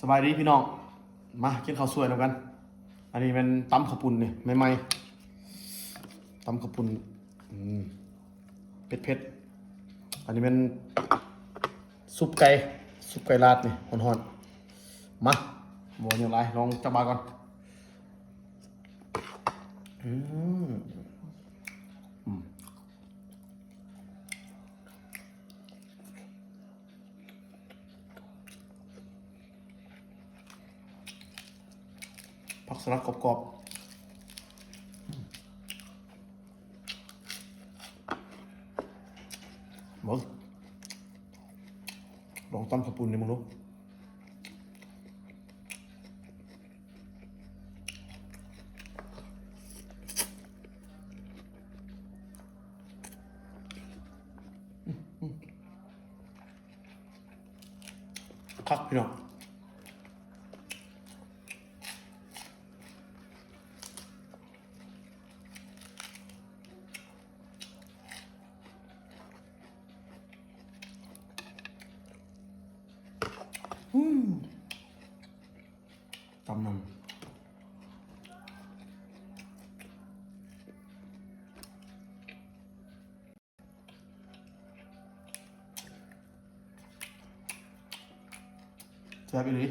ສະບາຍດີພີ່ນ້ອງ ມາກິນເຂົ້າສວຍນຳກັນ. ອັນນີ້ແມ່ນຕຳເຂົ້າປຸ້ນນີ້ ໃໝ່ໆ ຕຳເຂົ້າປຸ້ນ ອືມ ເຜັດໆ. ອັນນີ້ແມ່ນຊຸບໄກ່ ຊຸບໄກ່ລາດນີ້ ຮ້ອນໆ. ມາ ບໍ່ຫຍັງຫຼາຍ ລອງຈັກບາດກ່ອນ. ອືມ ອືມ. ຜັກສະຫຼັດກອບໆ ເບິ່ງ ລອງຕຳເຂົ້າປຸ້ນໃຫ້ເບິ່ງດູ. ຄັກພີ່ນ້ອງ. ອືມ ຕຳນຳ ແຊບອີ່ຫຼີ.